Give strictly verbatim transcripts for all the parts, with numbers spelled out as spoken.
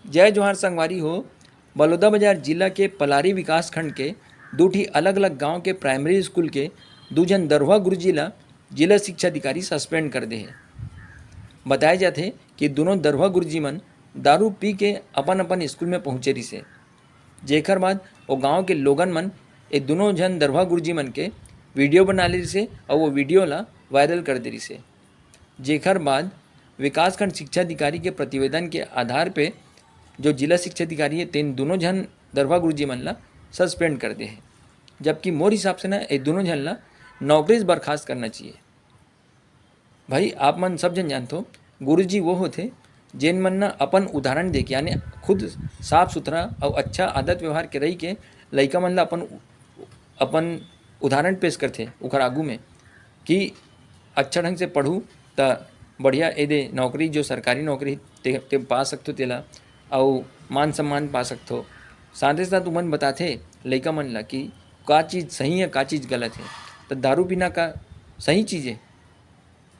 जय जोहार संगवारी हो। बलौदाबाजार जिला के पलारी विकासखंड के दू ठी अलग-अलग गांव के प्राइमरी स्कूल के दू झन दरुहा गुरुजी ला जिला शिक्षा अधिकारी सस्पेंड कर दे हे। बताए जाथे कि दुनों दरुहा गुरुजी मन दारू पी के अपन-अपन स्कूल में पहुंचे रिसे, जेकर बाद ओ गांव के लोगन मन ए दुनों झन दरुहा गुरुजी मन के वीडियो बना ले रिसे अउ वो वीडियो ला वायरल कर दे रिसे। जेकर बाद विकासखंड शिक्षा अधिकारी के प्रतिवेदन के आधार पे जो जिला शिक्षा अधिकारी हे, तेन दुनों झन दरुहा गुरुजी मन ला सस्पेंड कर दे हे। जबकि मोर हिसाब से ना, ए दुनों झन ला नौकरी से बर्खास्त करना चाहिए। भाई, आप मन सब झन जानथो, गुरुजी वो होथे, जेन मन ना अपन उदाहरण दे के, यानी खुद साफ सुथरा अउ अच्छा आदत व्यवहार के रही के लइका मन ला अपन, अपन उदाहरण पेश करथे ओखर आगू में कि अच्छा ढंग से पढ़ू, त बढ़िया एदे नौकरी, जो सरकारी नौकरी ते, ते पा सकथो तेला, अउ मान सम्मान पा सकथो। साथे साथ उमन बताथे लइका मन ला कि का चीज़ सही हे, का चीज़ गलत हे। त दारू पीना का सही चीज़ हे?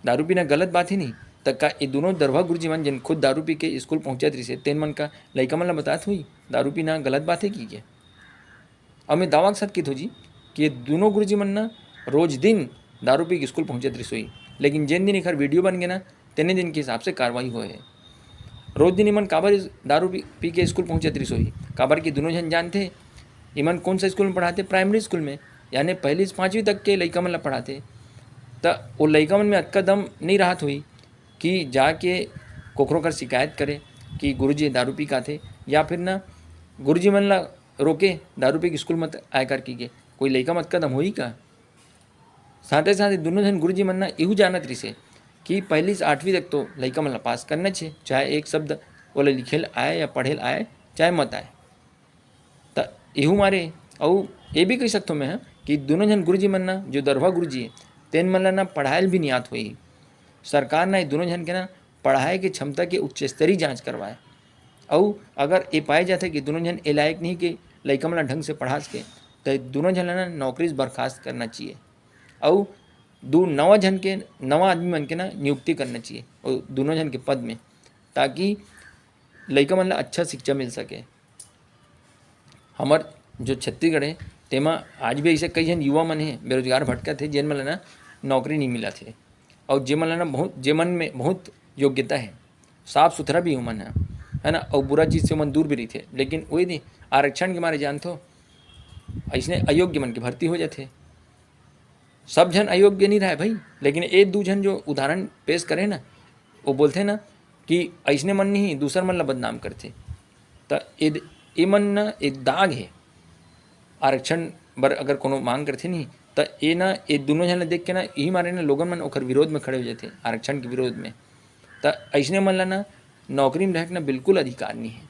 दारू पीना गलत बात हे नहीं? त का ये दुनों दरुहा गुरुजी मन, जेन खुद दारू पी के स्कूल पहुंचत रिसे, तेन मन का लइका मन ला बतात होही दारू पीना गलत बात हे कि के? अउ मैं दावा के साथ कहिथों जी कि ये दुनों गुरुजी मन ना रोज दिन दारू पी के स्कूल पहुंचत रिस होही, लेकिन जेन दिन एखर वीडियो बन गे ना, तेने दिन के हिसाब से कार्रवाई होए हे। रोज दिन इमन काबर इस दारू पी, पी के स्कूल पहुंचत रिस होही? काबर कि दुनों झन जानथे इमन कौन सा स्कूल में पढ़ाथे, प्राइमरी स्कूल में, यानी पहली से पाँचवीं तक के लइका मन ला पढ़ाथे। त ओ लइका मन में अतका दम नहीं रहत होही कि जाके कोखरो कर शिकायत करे कि गुरुजी दारू पी के आथे, या फिर ना गुरुजी मन ला रोके दारू पी के स्कूल मत आए कर के। कोई लइका में अतका दम होही का? साथे साथ दुनों झन गुरुजी मन ना इहू जानत रिसे कि पहली से आठवीं तक तो लइका मन ला पास करना छे, चाहे एक शब्द ओला लिखे ल आए या पढ़े ल आए, चाहे मत आए। त इहू मारे अउ ये भी कहि सकथों मैं ह कि दुनों झन गुरुजी मन ना, जो दरुहा गुरुजी हे, तेन मन ला ना पढ़ाए ल भी नहीं आत होही। सरकार ना ये दुनों झन के ना पढ़ाए के क्षमता के उच्च स्तरीय जांच करवाए। अउ अगर ये पाए जाथे कि दुनों झन ए लायक नहीं के लइका मन ला ढंग से पढ़ा सके, त दुनों झन ला ना नौकरी से बर्खास्त करना चाहिए। अउ दू नवा झन के, नवा आदमी मन के ना नियुक्ति करना चाहिए अउ दुनों झन के पद में, ताकि लइका मन ला अच्छा शिक्षा मिल सके। हमर जो छत्तीसगढ़ हे, तेमा आज भी ऐसे कई झन युवा मन हे, बेरोजगार भटकत हे, जेन मन ला ना नौकरी नहीं मिलत हे, अउ जे मन ला ना बहुत, जे मन में बहुत योग्यता हे, साफ सुथरा भी उमन हे, है ना, अउ बुरा चीज से उमन दूर भी रहिथे, लेकिन वही दिन आरक्षण के मारे जानथो, ऐसने अयोग्य मन के भर्ती हो जाथे। सब झन अयोग्य नहीं रहे भाई, लेकिन एक दू झन जो उदाहरण पेश करे ना, वो बोलथे ना कि ऐसने मन नहीं, दूसर मन ला बदनाम करथे। त ए, ए मन ना एक दाग हे। आरक्षण बर अगर कोनो मांग करथे नहीं, त ए ना, ए दुनों झन ला देख के ना, यही मारे ना लोगन मन ओकर विरोध में खड़े हो जाथे, आरक्षण के विरोध में। त ऐसने मन ला ना नौकरी में रहे के ना बिल्कुल अधिकार नहीं हे।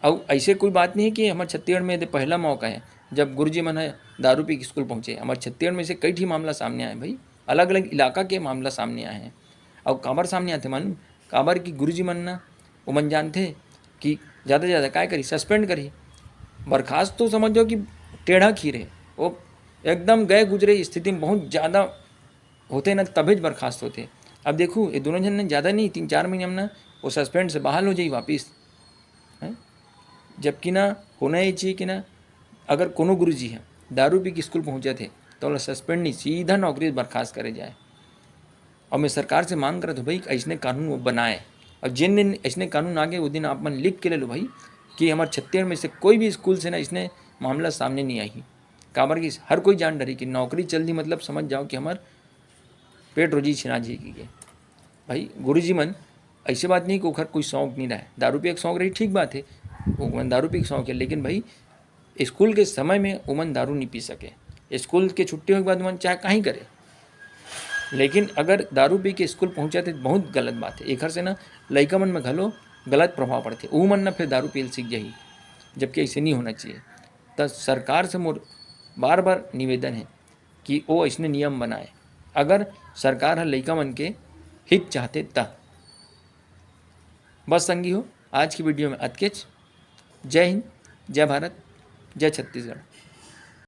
अउ ऐसे कोई बात नहीं हे कि हमर छत्तीसगढ़ में ये पहला मौका हे जब गुरुजी मन ह दारू पी के स्कूल पहुँचे। हमर छत्तीसगढ़ में से कई ठी मामला सामने आए भाई, अलग-अलग इलाका के मामला सामने आए हे। अउ काबर सामने आथे मालूम? काबर कि गुरुजी मन ना, ओमन जानथे कि ज़्यादा से ज़्यादा काय करही, सस्पेंड करही। बर्खास्त तो समझो कि टेढ़ा खीर हे, वो एकदम गए गुजरे स्थिति में बहुत ज़्यादा होथे ना, तभेच बर्खास्त होथे। अब देखू, ये दुनों झन ने ज़्यादा नहीं, तीन चार महीना में ना वो सस्पेंड से बहाल हो जाही वापिस, हैं? जबकि ना होना ये चाहिए कि ना, अगर कोनो गुरुजी ह दारू पी के स्कूल पहुँचत हे, त ओला सस्पेंड नहीं, सीधा नौकरी से बर्खास्त करे जाए। अउ मैं सरकार से मांग करत हूँ भाई, अइसने कानून वो बनाए, अउ जिन दिन अइसने कानून आगे, वो दिन आप मन लिख के ले लो भाई कि हमर छत्तीसगढ़ में से कोई भी स्कूल से ना अइसने मामला सामने नहीं आही। काबर कि हर कोई जान डरही कि नौकरी चल दी, मतलब समझ जाओ कि हमर पेट रोजी छिना जाही कहिके। भाई गुरुजी मन, ऐसे बात नहीं कि ओखर कोई शौक नहीं रहे, दारू पिए के शौक रही, ठीक बात है, ओमन दारू पिए के शौक है, लेकिन भाई स्कूल के समय में ओमन दारू नहीं पी सके। स्कूल के छुट्टी होए के बाद ओमन चाहे कहीं करे, लेकिन अगर दारू पी के स्कूल पहुँचत हे, बहुत गलत बात है। एखर से ना लइका मन में घलो गलत प्रभाव पड़थे, ऊ मन ना फिर दारू पिए ल सीख जाही, जबकि ऐसे नहीं होना चाहिए। त सरकार से मोर बार बार निवेदन है कि वो ऐसने नियम बनाए, अगर सरकार ह लइका मन के हित चाहते त। बस संगी हो, आज की वीडियो में अतकेच। जय हिंद, जय भारत, जय छत्तीसगढ़।